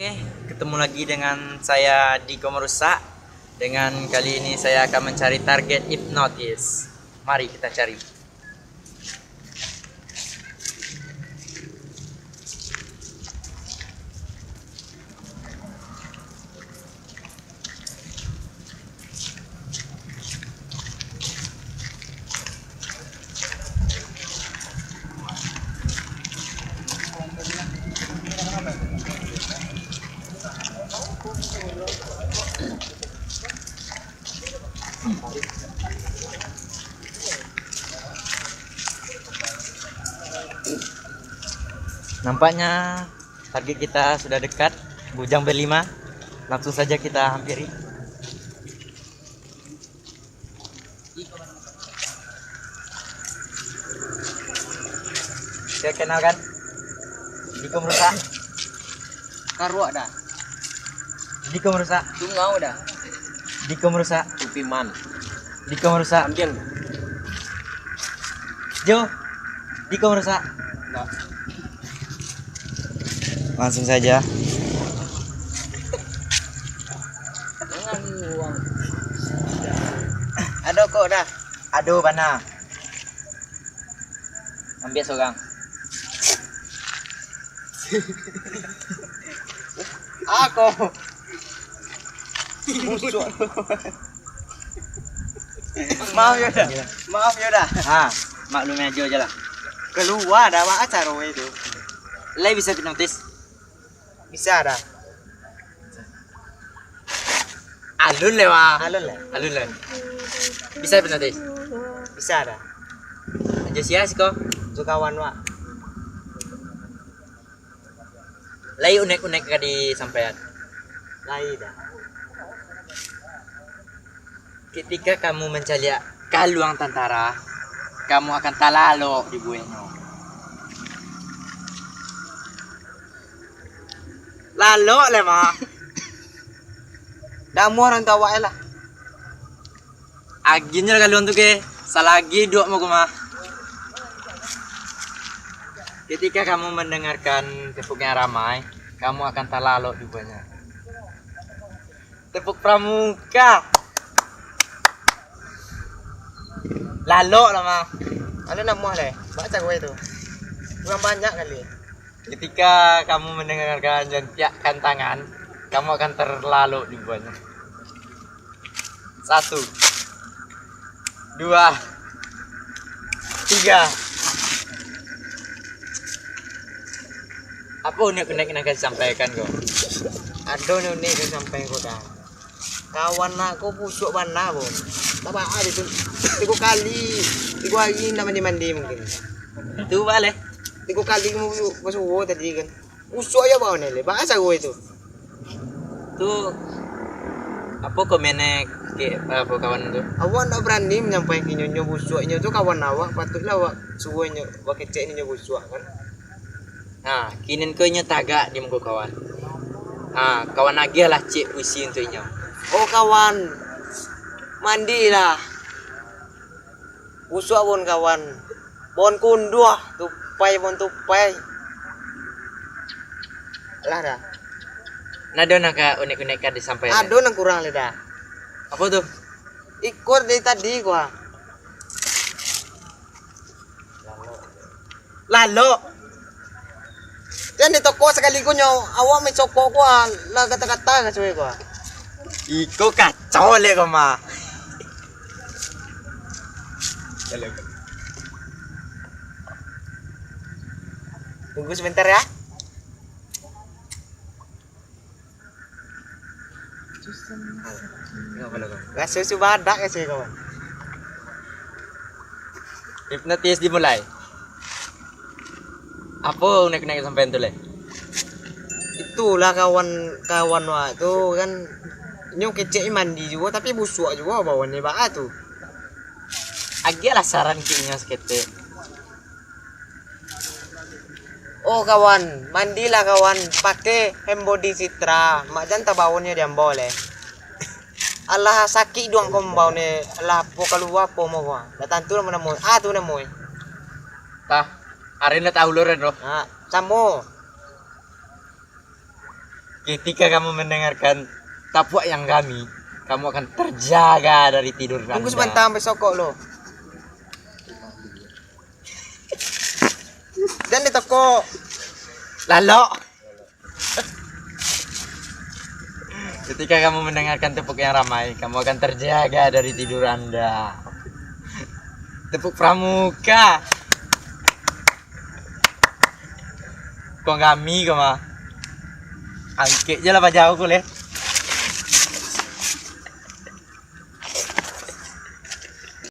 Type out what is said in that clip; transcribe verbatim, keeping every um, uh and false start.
Oke, ketemu lagi dengan saya, Diko Merusak. Dengan kali ini saya akan mencari target hipnotis. Mari kita cari. Nampaknya target kita sudah dekat, Bujang Berlima. Langsung saja kita hampiri. Saya kenalkan, Diko Merusak. Karuak dah. Diko Merusak. Tungau dah. Diko Merusak. Tupiman. Diko Merusak. Ambiang. Jo. Diko Merusak. Nah. Langsung saja. Ado kok dah. Ado bana. Ambiak sorang. Ako. Busuk. Maaf yo dah. Maaf yo dah. Ha, maklumi ajo lah. Kalua dah, baa caro itu? Lai bisa hipnotis? Bisa dah. Alun lai, Bang. Alun lai. Alun lai. Bisa hipnotis? Bisa dah. Jo sia siko? Jo kawan wak. Lai unek-unek ka disampaian? Lai dah. Ketika kamu mancaliak kaluang tantara, kamu akan talalok dibuehnyo. Lalok lai, mah. Damuah urang tu awak e lah. Agihnyo lah kaluang tu ke, salagi iduik mah ko mah. Ketika kamu mendengarkan tepuk yang ramai, kamu akan talalok dibuehnyo. Tepuk pramuka. Lalok lah, mah. Anu namuah deh. Baa caro itu? Kurang banyak kali. Ketika kamu mendengarkan jantiak kantangan, kamu akan terlalok dibuehnyo. Satu. Dua. Tiga. Apo unek-unek nan ka disampaikan ko? Ado unek-unek ka disampaikan ko, dah. Kawan nak ko busuak bana, bo. Tabaa di tu. Tigo kali, tigo hari ndak mandi-mandi mungkin. Tu baleh. Tigo kali basuo tadi kan. Busuak yo bawa ni, baa caro itu? Tu, apo komen e, kek, apo kawan tu? Awak ndak barani manyampaikan inyo, inyo busuak, inyo tu kawan awak, patuiklah awak suruah inyo bakecek inyo busuak kan. Nah, kini ko inyo tagak di muko kawan. Ha, kawan agiah lah ciek puisi untuak inyo. Oh kawan, mandilah. Busuak bon kawan. Bon kunduah, tupai bon tupai. Alah dah. Nah, ado nan ka unek-unek ka disampaikan? Ado nan kurang lai dah. Apo tu? Iko dari tadi ko ah. Lalok. Jan ditokok sakali ko nyo, awak main sokok ko ah, lah kata-kata ka suwe ko ah. Iko kacau lek ko mah. Tunggu sebentar ya. Raso subadak ka suwe kawan. Hipnotis dimulai. Apo unek-unek sampaian tu lai? Itulah kawan-kawan wak tu kan, inyo kecek mandi juo tapi busuak juo bawan ni baa tu. Agiahlah saran kek inyo saketek. Oh kawan, mandilah kawan, pakai hand body Citra, mak jan tabawon nyo di ambo leh. Alah sakik duang ko mambawon ni, alah apo kalua apo mo ko. Dak tantu namo-namo. Ah tu namo e. Tah, Arin lah tahu lo Ren lo. Ha, samo. Ketika kamu mendengarkan tapuak yang kami, kamu akan terjaga dari tidur Anda. Tunggu sebentar, sampai sokok lo. Jangan ditokok. Lalok. Ketika kamu mendengarkan tepuk yang ramai, kamu akan terjaga dari tidur Anda. Tepuk pramuka. Kok kami kau mah. Angkek je lah bajau ko leh.